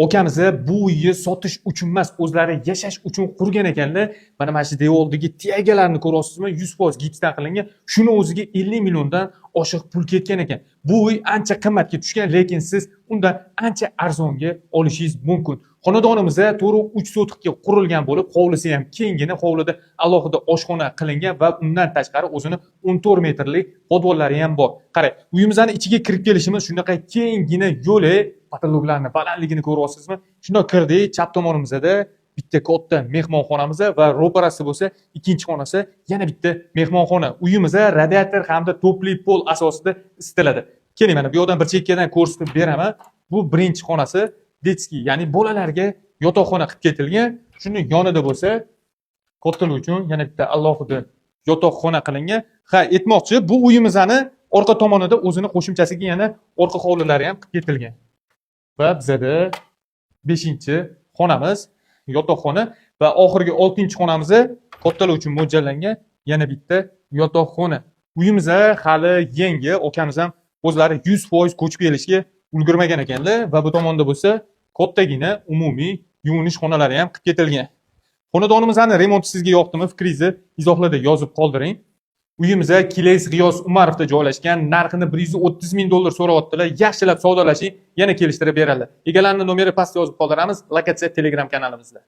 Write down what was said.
Okamiz bu uyni sotish uchun emas, o'zlari yashash uchun qurgan ekanlar. Mana shu devordagi tiyagalarni ko'ryapsizmi? 100% gipsdan qilingan. Shuni o'ziga 50 milliondan oshiq pul ketgan ekan. Bu uy ancha qimmatga tushgan, lekin siz undan ancha arzonga olishingiz mumkin. Xonadonimiz 4-3 sotixga qurilgan bo'lib, hovlisi ham kenggina, hovlida alohida oshxona qilingan va undan tashqari o'zini 14 metrlik podvallari ham bor. Qarang, uyimizni ichiga kirib kelishimiz shunaqa kenggina yo'li, потолок larni balandligini ko'ryapsizmi? Shundoq kirdik, chap tomonimizda bitta katta mehmonxonamiz va ro'parasi bo'lsa ikkinchi xonasi, yana bitta mehmonxona. Uyimiz radiator hamda тёплый пол asosida isitiladi. Keling, mana bu yoqdan bir chekkadan ko'rsatib beraman. Bu birinchi xonasi, детский, ya'ni bolalarga yotoqxona qilib ketilgan. Shuni yonida bo'lsa kattalar uchun yana bitta alohida yotoqxona qilingan. Ha, aytmoqchi, bu uyimizni orqa tomonida o'zini qo'shimchasiga yana orqa hovlilari ham qilib ketilgan. Va bizada beshinchi xonamiz yotoqxona va oxirgi oltinchi xonamiz kattalar uchun mo'ljallangan yana bitta yotoqxona. Uyimiz hali yangi, okamiz ham o'zlari 100% ko'chib kelishga ulgurmagan ekanlar va bu tomonda bo'lsa kattagina umumiy yuvinish xonalari ham qilib ketilgan. Xonadonimizni remonti sizga yoqdimi? Fikringizni izohlarda yozib qoldiring. Uyimiz Keles G'iyos Umarovda joylashgan. Narxini 130 ming dollar so'rayaptilar. Yaxshilab savdolashing, yana kelishtirib beradilar. Egalarining nomeri pastda yozib qoldiramiz. Lokatsiya Telegram kanalimizda.